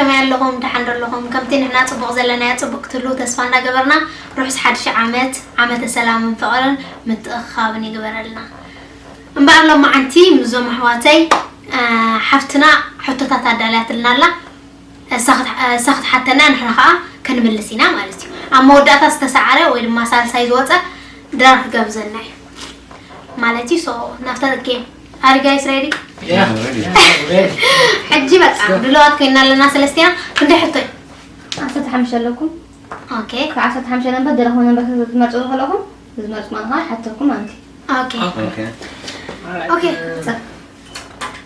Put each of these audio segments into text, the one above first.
ከመይ ኣለኹም? ደሓን ዶ ኣለኹም? ከምቲ ንሕና ጽቡቕ ዘለናዮ ጽቡቕ ክትህልዉ ተስፋ እንዳገበርና፣ ርሑስ ሓድሽ ዓመት፣ ዓመተ ሰላምን ፍቕርን ምትእኽኻብን ይግበረልና። እምበኣር ሎማዓንቲ ምስዞም ኣሕዋተይ፣ እ፣ ሓፍትና ሕቶታት ኣዳልያትልና ኣላ። እሳ ክት-፣ እሳ ክትሓተና፣ ንሕና ኸዓ ክንምልስ ኢና ማለት እዩ። ኣብ መወዳእታ ዝተሰዓረ ወይ ድማ ሳልሳይ ዝወፀ ድራር ክጋብዘና እዩ ማለት እዩ። So፣ ናብታ ጌም። Are you guys ready? Yeah. Ready. Yeah, ready. ሕጂ በቃ ድሉዋት ኮይና ኣለና። ሰለስቲና ክንደይ ሕቶ እዩ? ዓሰርተ ሓሙሽተ ኣለኩም። ኦኬ ካብ ዓሰርተ ሓሙሽተ ነበር ደረኹም ነበር ክትመርፁ ዝኽእለኹም ዝመርፁ ማለት ሓተኩም ማለት እዩ። ኦኬ Okay. ኦኬ።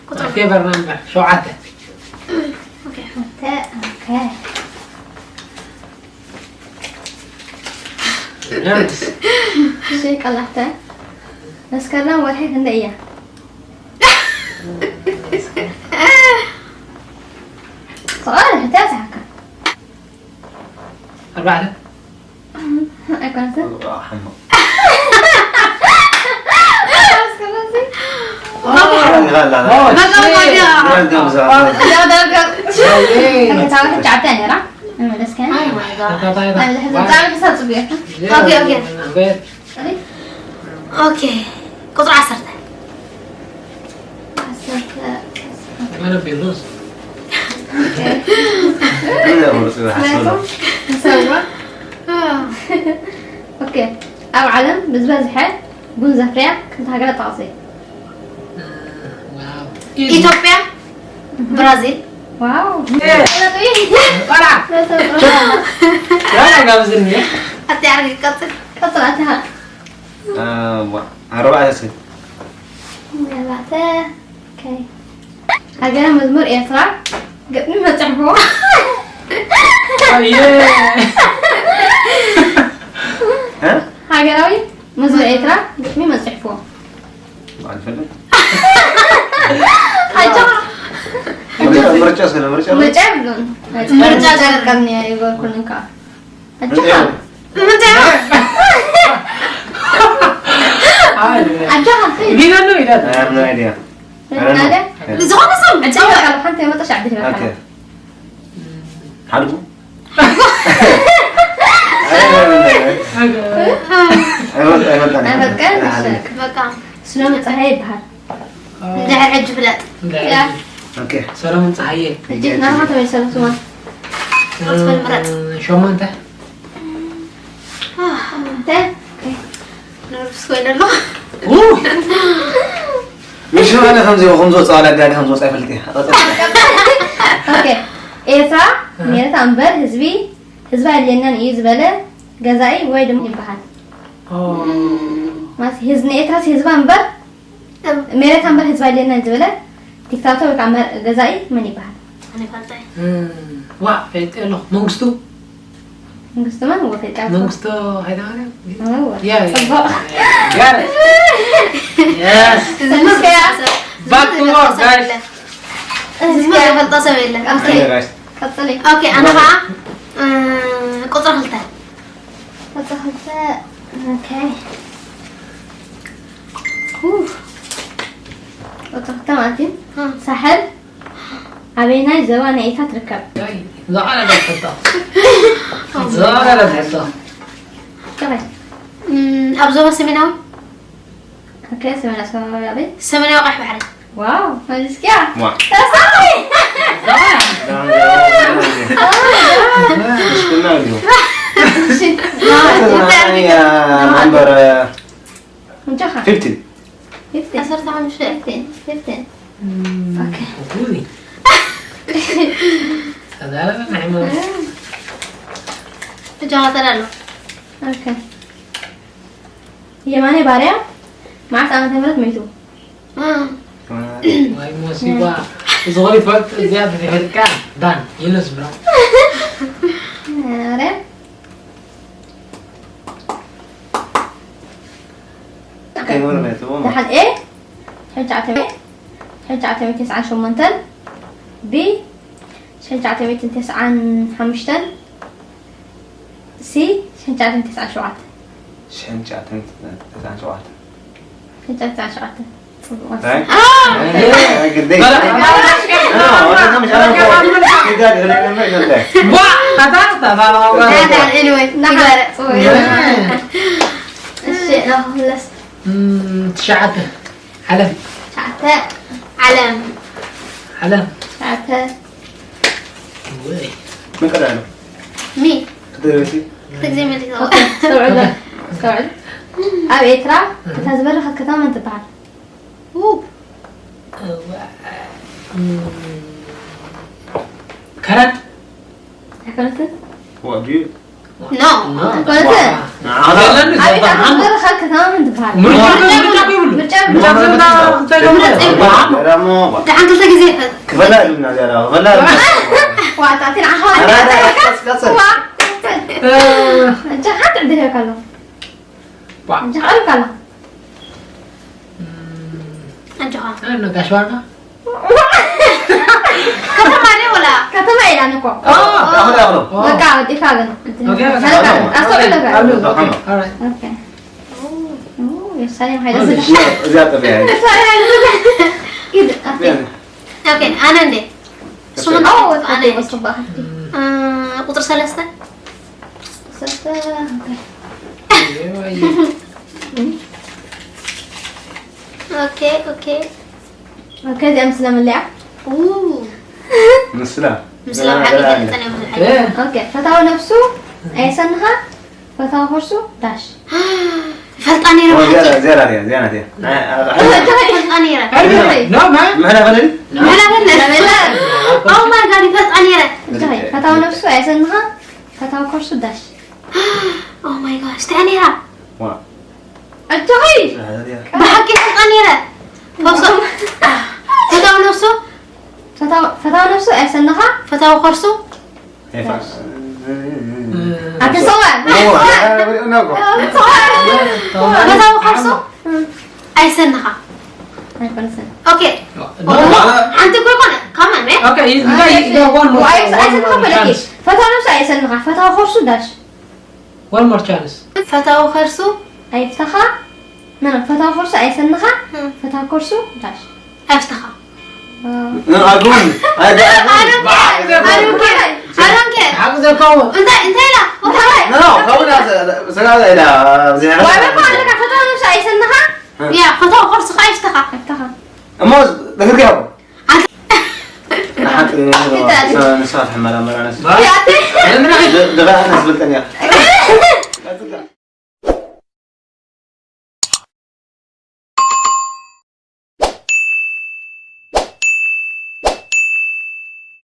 ቁፅሪ ኦኬ በርናምበር ሸውዓተ። ኦኬ ተ ኦኬ ነርስ እሺ ቀላሕተ መስከረም ወርሒ ክንደይ እያ? ፍቓድ ሕተ ያስሓካ ኣርባዕተ። ኣይኮነትን ሕማቕ መስከረም ሲ መጋባእያ። ዳርጋ ሕጂ ዓብታ ነራ መለስከ Oh my God. ብዛዕባ ክሳብ ጽቡቅ ኦኬ፣ ኦኬ። ኦኬ ቁፅሪ ዓሰርተ። ዓሰርተ መረብ የሎስ። ሰባ ኦኬ ኣብ ዓለም ብዝበዝሐ ቡን ዘፍርያ ክልተ ሃገራት ጠቕሲ ኢትዮጵያ፣ ብራዚል። ዋው ቆራ ቆራ ጋብዝኒ። ኣብቲ ዓርቢ ይቀፅል። ቀፅል ኣቲኻ ኣርባዕተ እስኪ ኣርባዕተ ሃገረ መዝሙር ኤርትራ ግጥሚ መፅሕፎ ኣየ ሃገራዊ መዝሙር ኤርትራ ግጥሚ መፅሕፎ በዓል ፈለግ ኣጆኻ ምርጫ ስለ ምርጫ ምርጫ የብሉን ምርጫ ጨርቀኒ ይበልኩልን ከዓ ኣጆኻ ምንታይ ኣጆኻ ቢለኑ ኢለት ሓደ ዝኾነ ሰብ ዕጫወት ሓንቲ የመጣሽ ዓዲ ኦኬ ትበልካ ሓድጉ ኣይፈቀን በቃ ስለ መፀሀ ይበሃል እንድሕር ሕጂ ፍለጥ። ያ ኦኬ ሰለሙን ፀሃየ ሕጂ ናብኻ ተመልሰሉ ስማ ክትብል ምረፅ። ሸሞንተ እንተ ነርቭስ ኮይነ ኣሎ። ምሽ ኣነ ከምዚ ከምዚ ወፃ ዋላ ኣዳዲ ከምዚ ወፃ ይፈልጥ እየ ኦኬ ኤርትራ ሜረታ እምበር ህዝቢ ህዝቢ ኣድልየናን እዩ ዝበለ ገዛኢ ወይ ድማ ይበሃል ማለት ህዝ ንኤርትራስ ህዝባ እምበር ሜረታ እምበር ህዝቢ ኣድልየናን ዝበለ ዲክታቶር ወይ ከዓ መር- ገዛኢ መን ይበሃል ኣነ ይፈልጦ እየ። ዋ ፈይጠ ኣለኹ መንግስቱ መንግስቲ መን ወፈጫ መንግስቱ ሃይለማርያም እወ። ያ ያ ፅቡቅ ያ yes እዚ መስከያ back to work guys እዚ መስከያ ፈልጦ ሰብ የለን። ኦኬ ቀፅሊ ኦኬ ኣነ ከዓ እ፣ ቁፅሪ ክልተ ቁፅሪ ክልተ ኦኬ ቁፅሪ ክልተ ማለት እዩ ሳሕል ኣበየናይ ዞባ ናይ ኤርትራ ትርከብ ዝቐረበት ሕቶ ዝቐረበት ሕቶ ጥራይ እም፣ ኣብ ዞባ ሰሜናዊ ኦኬ ሰሜን ኣስመራ ኣበይ ሰሜናዊ ቀይሕ ባሕሪ ዋው መሊስኪያ ዋ ተሳዊ ሽክና እዩ እሺ መንበር እንጃኻ ፊፍቲን ፊፍቲን ዓሰርተ ሓሙሽተ ፊፍቲን ፊፍቲን ኦኬ ጉኒ ተዛረበ ናይ ማለት እጃኻ ተዳሎ ኦኬ የማነ ባርያ መዓስ ዓመተ ምህረት መይቱ ወይ ሞሲባ እዚ ኾይ ፈልጥ እዚኣ ተፈርቃ ዳን ይለስ ብራ ኧረ ከይወረደ ትቦ ደሓን ኤ ሽሕን ትሽዓተ ሚእትን ትስዓን ሸሞንተን ቢ ሽሕን ትሽዓተ ሚእትን ተስዓን ሓሙሽተን ሲ ሽሕን ትሽዓተ ሚእትን ተስዓን ሸውዓተን ሽሕን ትሽዓተ ሚእትን ተስዓን ሸውዓተን ሽሕን ትሽዓተ ሚእትን ተስዓን ሸውዓተን እ? ግዴታ። ዋ፣ ኣታ፣ ኣታ፣ ኣታ፣ ኣታ፣ ኣታ። Anyway፣ ይግበረ፣ ጽቡቅ። እሺ፣ ነው፣ ለስ። እም፣ ትሽዓተ። ዓለም። ትሽዓተ። ዓለም። ዓለም። ትሽዓተ። ወይ። ምን ቀዳሉ? ሚ። ክትደርሲ? ክልተ ግዜ መሊሰ። ኦኬ፣ ኣስተውዕሉ። ኣስተውዕሉ። ኣብ ኤርትራ እታ ዝበረኸት ከተማ መን ትበሃል? ኡ። እዋ፣ እም፣ ከረን? ኣይኮነትን? ወዲ? ኖ፣ ኖ። ኣይኮነትን። ንዓና ዘለኒ ኣብ ኤርትራ ዘበዓም። ዝበረኸት ከተማ መን ትበሃል? ምርጫ፣ ምርጫ ከይብሉ። ምርጫ፣ ምርጫ ምርጫ ከይብሉ። ከይብሉ። ደሓን ክልተ ግዜ ይፈ-፣ ክፈላ ኢሉና ዘራ፣ ክፈላ ኢሉና። ዋጣ፣ እቲ ንዓኻ ኧረ፣ ኧረ፣ ቀስ፣ ቀስ። ዋ። እ። እጃኻ ትዕድል እያ ካሎ። ዋ። እጃኻ ትዕድል ካሎ። እም። ኣጆኻ። ኣነ ጋሽ ባርካ። ከተማ ድዩ ወላ? ከተማ ኢላ እኮ። ኦ፣ ዳኹል፣ ዳኹል። በቃ፣ ወዲእካ ግን። ኦኬ፣ ኦኬ። ፈለጋ፣ ኣስተውዕል ነበር። ኦኬ፣ ኦኬ። All right። ኦኬ። ኦ፣ የሳሌም ሃይለ ኣንተ ዝጋ። ሽዮ፣ እዚኣ ጠብያ። የሳሌም ሃይለ ዝጋ። ኪድ፣ ኣፌ። ኦኬ፣ ኣነ እንዴ? ስሙ ኦ፣ እንታይ ኣነ ወስዶ እንዴ? ወስዶ በቃ። እ፣ ቁጥር ሰለስተ? ሰለስተ፣ ኦኬ። ኦኬ፣ ኦኬ። ኦኬ፣ እዚኣ ምስላ መለያ። ኡ። ምስላ። ምስላ ገና፣ ሓቂ ገና ተጠነ ብዙሕ። እ። ኦኬ፣ ፈታዊ ነብሱ ኣየሰንኻ፣ ፈታዊ ከርሱ ዳሽ። ይፈልጣ ነይረ ኦ፣ ብሓቂ። ዚያዳ፣ ዚያዳ፣ ዚያዳ፣ ዚያዳ። ናይ፣ ኣብ፣ ኣብ፣ ይፈልጣ ነይረ። ኣይ፣ ኖ፣ ማ? ምሕላ ፈለኒ? ምሕላ ፈለኒ። Oh my God፣ ይፈልጣ ነይረ። እንታይ? ፈታዊ ነብሱ ኣየሰንኻ፣ ፈታዊ ከርሱ ዳሽ። Oh my gosh፣ እንታይ ነይራ? ዋ። ኣጆኺ። ዚያዳ፣ ዚያዳ። ብሓቂ ይፈልጣ ነይረ። ፈውሶ። ፈታዊ ነብሱ? ፈታዊ፣ ፈታዊ ነብሱ ኣየሰንኻ፣ ፈታዊ ከርሱ? ሄፋ። ኣቲ ሰዋን። ኦ፣ ያ፣ ያ፣ ያ፣ ያ፣ ያ። ፈታዊ ከርሱ? ኣይሰንኻ። ኣይኮነስን። ኦኬ። ኖ። ሓንቲ እኮ ይኮነ። Come on, man። ኦኬ፣ you, you got, you got one more, ኣይስ-፣ one ኣይሰንኻ more በለኪ። Chance። ፈታዊ ነብሱ ኣይሰንኻ። ፈታዊ ከርሱ ዳሽ። One more chance። ፈታዊ ከርሱ ኣይፍታኻ። ኖ፣ ኖ፣ ፈታዊ ከርሱ ኣይሰንኻ። እም። ፈታዊ ከርሱ ዳሽ። ኣይፍታኻ። ኖ፣ ኣጉን። ኣይ፣ ኣይ፣ ኣይ፣ ኣይ፣ ኣይ፣ ኣይ፣ ኣይ፣ ኣይ። ሓቂ ዘካዎ። እንታይ፣ እንታይ ኢላ? እንታይ? ኖ፣ ኖ፣ ካብኡ ዳ-፣ ሰጋላ ኢላ፣ ኣብዚ ዋይ፣ ሓቂ። ዋይ፣ ኣለካ፣ ፈታዊ ነብሱ ኣይሰንኻ። ያ፣ ፈታዊ ከርሱ ከኣ ኣይፍታኻ። ኣይፍታኻ። እሞ፣ ደግርግር ያው። ኣንተ ንሓቂ፣ እንታይ? ንሳ ትሕመራመር ኣነስ። ባ-፣ ያቴ። ደ-፣ ደጋ ኣነስ ብልጠኛ።